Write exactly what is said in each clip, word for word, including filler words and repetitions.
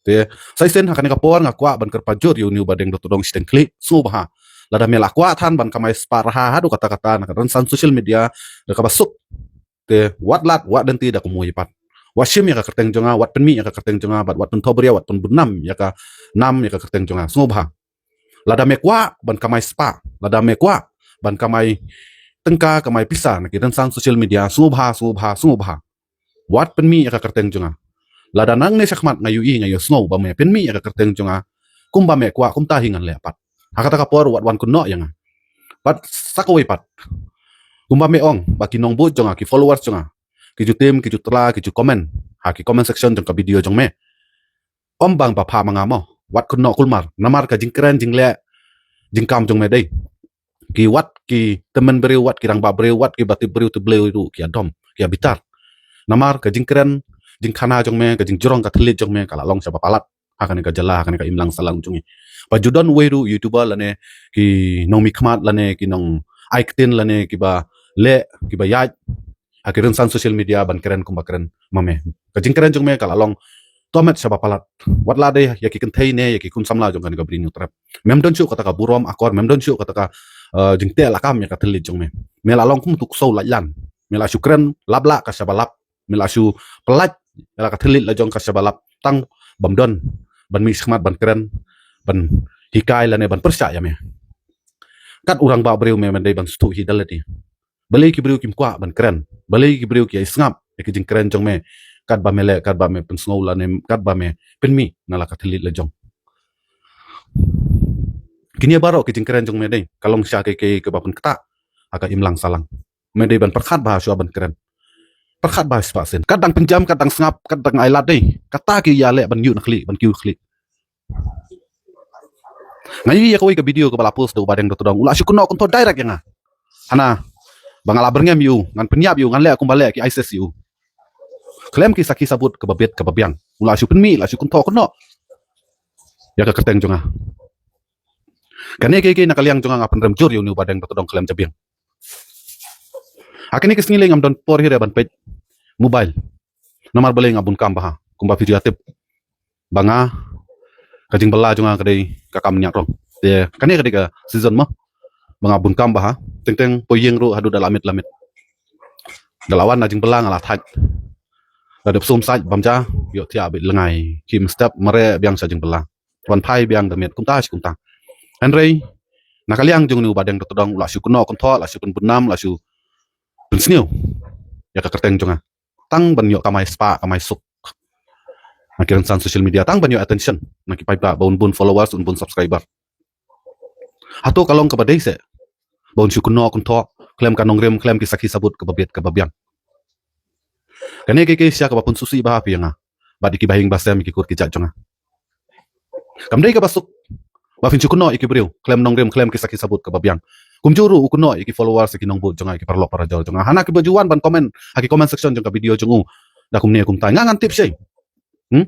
Te sa shisien ha kane ka por nga kwah ban kyrpad jur ïa une u Bah Deng Dr. Todong shiteng khlieh, sngewbha, lada me la kwah than ban kamai spah raha haduh katta katta na ka rynsan social media da kaba suk, te wat lad, wat lynti da kumwei pat. Wat shim ïa ka kyrteng jong nga, wat pynmih ïa ka kyrteng jong nga, bad wat pynthobria, wat pynbudnam ïa ka nam, ïa ka kyrteng jong nga, sngewbha. Lada me kwah ban kamai spah, lada me kwah ban kamai tyngka, kamai pisa na ki rynsan social media, sngewbha, sngewbha, sngewbha, wat pynmih ïa ka kyrteng jong nga. Lada nangne shakhmat nga ïohi, nga ïohsngew ba me pynmih ïa ka kyrteng jong nga, kumba me kwah kumta hi ngan leh pat. Ha kata ka por wat wan kynnoh ïa nga. Bad sa kawei pat, kumba me ong ba ki nongbud jong nga, ki followers jong nga, ki ju tim, ki ju tla, ki ju comment ha ki comment section jong ka video jong me. Ym bang ba pha ma nga mo, wat kynnoh kulmar, namar ka jingkren jingleh jingkam jong me dei, ki wat ki tymmen briew, wat ki rangbah briew, wat kiba tip briew tip Blei ruh ki ïadom, ki ïabitar. Namar ka jingkren jingkhana jong me, ka jingjrong ka thylliej jong me ka la long shaba palat ha kane ka jylla, ha kane ka imlang sahlang jong ngi. Ba ju don uwei ruh YouTuber lane ki nongmihkhmat lane ki nongai ktien lane kiba leh, kiba ïaid ha ki rynsan social media ban kren kumba kren ma me. Ka jingkren jong me ka la long tohmet shaba palat, wat la dei ïa ki kynthei ne ïa ki khun samla jong kane ka Bri Hynñiewtrep. Mem don shuh kata ka burom akor, mem don shuh kata ka, eh, jingteh lakam ïa ka thylliej jong me. Me la long kum utu u ksew laitlan. Me la shu kren lap lah ka shaba lap, me la shu pyllait ïa la ka thylliej la jong ka shaba lap, tang bym don ban mih shakhmat ban kren, ban hikai lane ban pyrshah ïa me. Kat u rangbah briew me, me dei ban sngewthuh hi da lade. Balei ki briew kim kwah ban kren? Balei ki briew ki ïai sngap ïa ki jingkren jong me, katba me leh, katba me pynsngew lane katba me pynmih na la ka thylliej la jong? Kine baroh ki jingkren jong me dei ka long sha kiei kiei kaba pynktah ha ka imlang sahlang. Me dei ban pyrkhat bha shuwa ban kren. Pyrkhat bha spah sien. Kat dang pynjam, kat dang sngap, kat dang ai lad dei, kata ki ïaleh ban ïuh na khlieh, ban kiew khlieh. Nga ïohi ïa kawei ka video kaba la post da u Bah Deng Dr. Todong, u la shu kynnoh kynthoh direct ïa nga. Hana ba nga la byrngem ïa u, ngan pynïap ïa u, ngan leh kumba leh ki ISIS ïa u. Khlem ki sakhi sabut kaba bit kaba biang, u la shu pynmih, la shu kynthoh kynnoh ïa ka kyrteng jong nga. Kane kiei kiei na ka liang jong nga nga pynrem jur ïa une u Bah Deng Dr. Todong khlem jabieng. Ha kine ki sngi lei ngam don por hi re ban peit mobile. Namar balei, nga bun kam bha, kumba phi ju ïatip ba nga, ka jingbylla jong nga ka dei ka kam ñiah rong. Te kane ka dei ka season mo ba nga bun kam bha. Teng teng poi ïing ruh haduh da la miet la miet. Da la wan na jingbylla nga la thait. Da dep sum sait bam ja, ïoh thiah beit lyngngai, khim step, mareh biang sha jingbylla, wan phai biang da miet, kumta shi kumta. Hynrei na ka liang jong une u Bah Deng Dr. Todong, u la shu kynnoh kynthoh, la shu pynbudnam, la shu pynsniew ïa ka kyrteng jong nga, tang ban ïoh kamai spah kamai suk na ki rynsan social media, tang ban ïoh attention na ki paidbah ba un bun followers, un bun subscriber. Hato ka long kaba dei seh ba un shu kynnoh kynthoh khlem ka nongrim, khlem ki sakhi sabut kaba bit kaba biang? Kane kiei kiei shisha kaba pynsngewsih bha phi ïa nga bad ïa ki bahaïing bahasem, ïa ki kur ki jait jong nga. Kam dei kaba suk ba phin shu kynnoh ïa ki briew khlem nongrim, khlem ki sakhi sabut kaba biang. Kumjuh ruh u kynnoh ïa ki followers, ïa ki nongbud jong nga, ïa ki paralok parajor jong nga, hana kiba ju wan ban comment ha ki comment section jong ka video jong u da kumne kumtai. Nga ngan tip shei. Hmm?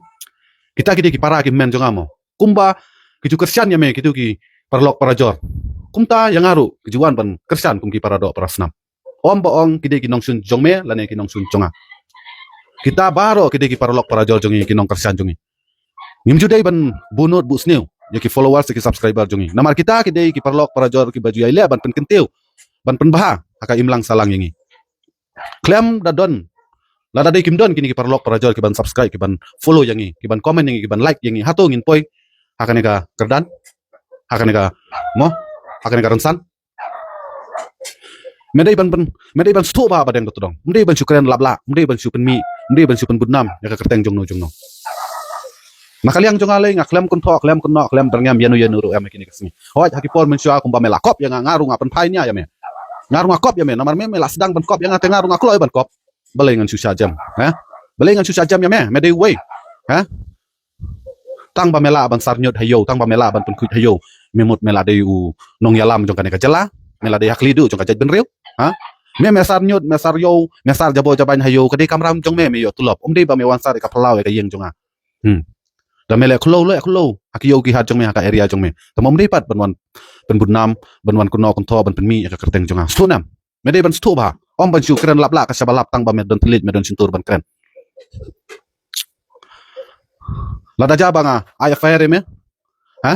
Kita ki dei ki para ki hynmen jong nga mo. Kumba ki ju kyrshan ïa me kitu ki paralok parajor, kumta ïa nga ruh ki ju wan ban kyrshan kum ki paradoh parasnam. Ym ba ong ki dei ki nongshun jong me lane ki nongshun jong nga. Kita baroh ki dei ki paralok parajor jong ngi, ki nongkyrshan jong ngi. Ngim ju dei ban buhnud buhsniew ïa ki followers, ïa ki subscriber jong ngi, namar kita ki dei ki paralok parajor kiba ju ïai leh ban pynkyntiew, ban pynbha ha ka imlang sahlang ïa ngi. Khlem da don, lada dei kim don kine ki paralok parajor kiban subscribe, kiban follow ïa ngi, kiban comment ïa ngi, kiban like ïa ngi, hato ngin poi ha kane ka kyrdan, ha kane ka, mo, ha kane ka rynsan? Me dei ban, ban, me dei ban sngewthuh bha Bah Deng Dr. Todong. Me dei ban shu kren lap lah, me dei ban shu pynmih, me dei ban shu pynbudnam ïa ka kyrteng jongno jongno. Na ka liang jong nga lei nga khlem kynthoh, khlem kynnoh, khlem byrngem ïano ïano ruh em ha kine ki sngi. Hooid, ha ki por mynshuwa kumba me la kop ïa nga, nga ruh nga pynphai nia ïa me. Nga ruh nga kop ïa me, namar me, me la sdang ban kop ïa nga, te nga ruh nga kloi ban kop. Balei ngan shu shah jem, ha? Balei ngan shu shah jem ïa me? Me dei uwei, ha? Tang ba me lah ban sar ñiut ha ïew, tang ba me lah ban pynkhuid ha ïew, me mut me la dei u nongïalam jong kane ka jylla? Me la dei ha khlieh duh jong ka jaitbynriew, ha? Me, me sar ñiut, me sar ïew, me sar jabor jabain ha ïew, ka dei kamram jong me, me ïoh tulop. Ym dei ba me wan sar ïa ka phyllaw ïa ka ïing jong nga. Hmm. Da me leh khullew, leh khullew ha ki ïew ki hat jong me, ha ka area jong me. Te ym dei pat ban wan pynbudnam, ban wan kynnoh kynthoh, ban pynmih ïa ka kyrteng jong nga. Sngewthuh ne em? Me dei ban sngewthuh bha. Ym ban shu kren lap lah ka shaba lap tang ba me don thylliej, me don shyntur ban kren. Lada ja ba nga ai F I R ïa me, ha?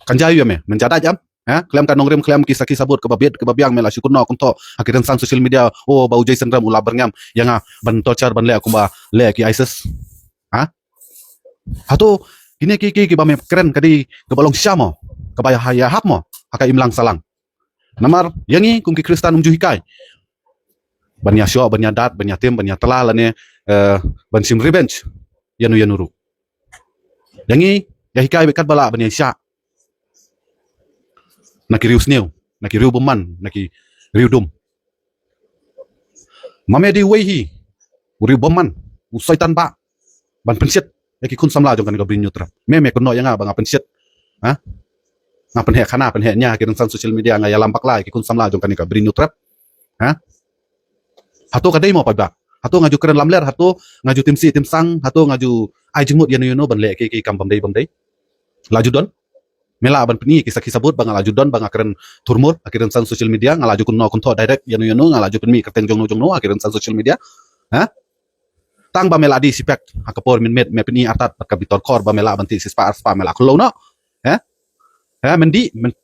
Kan ja ïa me, men ja dait em? Ha? Khlem ka nongrim, khlem ki sakhi sabut kaba bit kaba biang, me la shu kynnoh kynthoh ha ki rynsan social media, oh, ba u Jason Ram u la byrngem ïa nga ban torture, ban leh kumba leh ki ISIS. Ha? Hato kine ki, ki, kiba me kren ka dei kaba long shisha mo, kaba ïa, ïahap mo ha ka imlang sahlang? Namar ïa ngi kum ki Khristan ym ju hikai ban ïa shoh, ban ïa dat, ban ïa tim, ban ïa tla lane, eh, ban shim revenge ïa no ïa no ruh. Ïa ngi ïa hikai beit katba lah ban ïa shah na ki riewsniew, na ki riew bymman, na ki riew dum. Ma me dei uwei hi u riew bymman, u soitan bah, ban pynshit ïa ki khun samla jong kane ka Bri Hynñiewtrep? Me, me kynnoh ïa nga ba nga pynshit? Ha? Nga pynheh khana, pynheh nia ha ki rynsan social media, nga ïalam bakla ïa ki khun samla jong kane ka Bri Hynñiewtrep? Ha? Hato ka dei mo paidbah? Hato nga ju kren lamler? Hato nga ju tim sih tim sang? Hato nga ju ai jingmut ïa no ïa no ban leh ki, ki kam bym dei bym dei? La ju don? Me lah ban pyni ki sakhi sabut ba nga la ju don, ba nga kren thurmur ha ki rynsan social media, nga la ju kynnoh kynthoh direct ïa no ïa no, nga la ju pynmih kyrteng jong no jong no ha ki rynsan social media? Ha? Tang ba me la dih sipek ha ka por mynmiet, me pyni artat bad ka bitor khor ba me lah ban tih sispah arspah, me la khullo noh. Ha? Ha, men dih, men,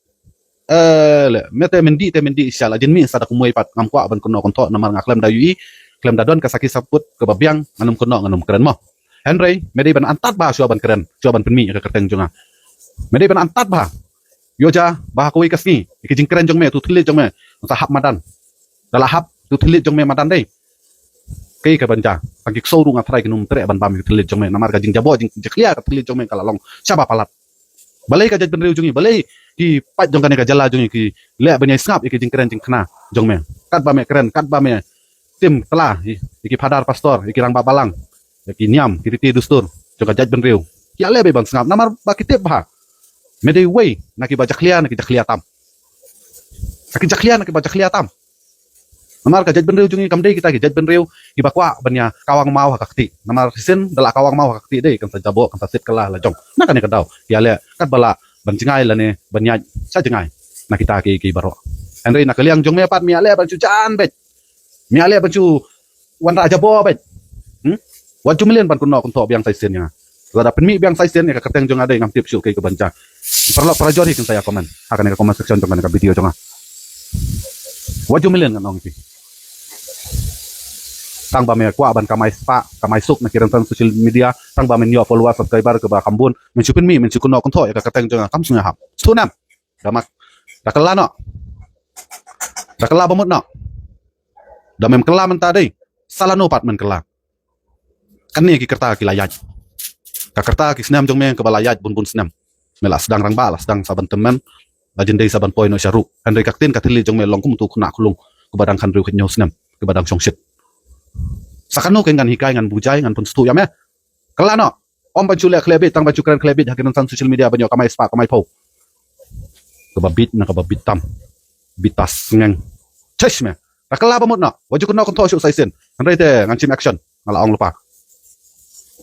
eh, le, me te men dih, te men dih shisha, la jin mih sa da kumwei pat, ngam kwah ban kynnoh kynthoh namar nga khlem da ïohi, khlem da don ka sakhi sabut kaba biang, ngan ym kynnoh, ngan ym kren mo. Hynrei me dei ban antat bha shuwa ban kren, shuwa ban pynmih ïa ka kyrteng jong nga. Me dei ban antat bha. Ïoh ja ba ha kawei ka sngi ïa ki jingkren jong me, tu thylliej jong me, sa hap madan. Da la hap tu thylliej jong me madan dei. Kaei kaban jia? Tang ki ksew ruh nga tharai kin ym treh ban bam ïa ki thylliej jong me, namar ka jingjabo, jingjakhlia ka thylliej jong me ka la long shaba palat. Balei ka jaitbynriew jong ngi, balei ki paid jong kane ka jylla jong ngi ki leh ban ïai sngap ïa ki jingkren jingkhana jong me? Katba me kren, katba me tim tla ïa ki phadar pastor, ïa ki rangbah balang, ïa ki niam ki riti dustur jong ka jaitbynriew, ki ïaleh beit ban sngap namar ba ki tip bha me dei uwei na kiba jakhlia, na ki jakhlia tam. Na ki jakhlia, na kiba jakhlia tam. Namar ka jaitbynriew jong ngi kam dei kita ki jaitbynriew kiba kwah ban ïa kawang maw ha ka kti. Namar shisien da la kawang maw ha ka kti dei kan sa jaboh, kan sa sit kylla la jong. Na kane ka daw ki ïaleh katba lah ban jngai lane ban ïaid sha jngai na kita ki, ki baroh. Hynrei na ka liang jong me pat me ïaleh ban shu jan beit. Me ïaleh ban shu wanrah jaboh beit. Hmm? Wat ju mlien ban kynnoh kynthoh biang sa shisien ïa nga. Lada pynmih biang sa shisien ïa ka kyrteng jong nga dei ngam tip shuh kaei kaban jia. Paralok parajor hi kin sa ïa comment ha kane ka comment section jong kane ka video jong nga. Wat ju mlien ngan ong ïa phi. Tang ba me kwah ban kamai spah, kamai suk na ki rynsan social media, tang ba men ïoh follower subscriber kaba kham bun, men shu pynmih, men shu kynnoh kynthoh ïa ka kyrteng jong nga, kam sngewhap. Sngewhap. Da mak. Da kylla noh. Da kylla ba mut noh. Da mem kylla mynta dei, sa lano pat men kylla? Kane ki kyrta ki la ïaid. Ka kyrta ki snem jong me kaba la ïaid bun bun snem. Me la sdang rangbah, la sdang sa ban tymmen, la jin dei sa ban poi noh sha ruh. Hynrei ka ktien ka thylliej jong me long kum utu u khynnah khulung kaba dang khathynriew khathynñiew snem, kaba dang shongshit. Sa kano kein ngan hikai, ngan bujai, ngan pynstuh ïa me? Kylla noh. Ym ban shu leh khlebit, tang ban shu kren khlebit ha ki rynsan social media ban ïoh kamai spah kamai phew. Kaba bit na kaba bit tam. Bit ta sngeng. Chesh me. Da kylla ba mut noh. Wat ju kynnoh kynthoh shuh sa shisien. Hynrei te ngan shim action. Nga la ong lypa.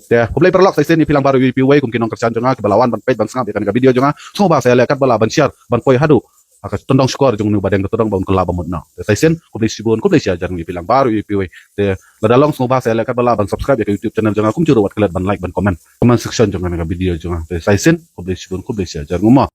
Te khublei paralok sa shisien ïa phi lang baroh ïa phi wei kum ki nongkyrshan jong nga kiba la wan ban peit ban sngap ïa kane ka video jong nga. Sngewbha sa ïaleh katba lah ban share ban poi haduh ha ka tyndong shkor jong une uba deng ka tyndong ba un kylla ba mut noh. Te sa shisien khublei shibun, khublei shihajar ngi ïa phi lang baroh ïa phi wei. Te lada long sngewbha sa ïaleh katba lah ban subscribe ïa ka YouTube channel jong nga, kumjuh ruh wat klet ban like ban comment, comment section jong kane ka video jong nga. Te sa shisien khublei shibun, khublei shihajar ngi mo.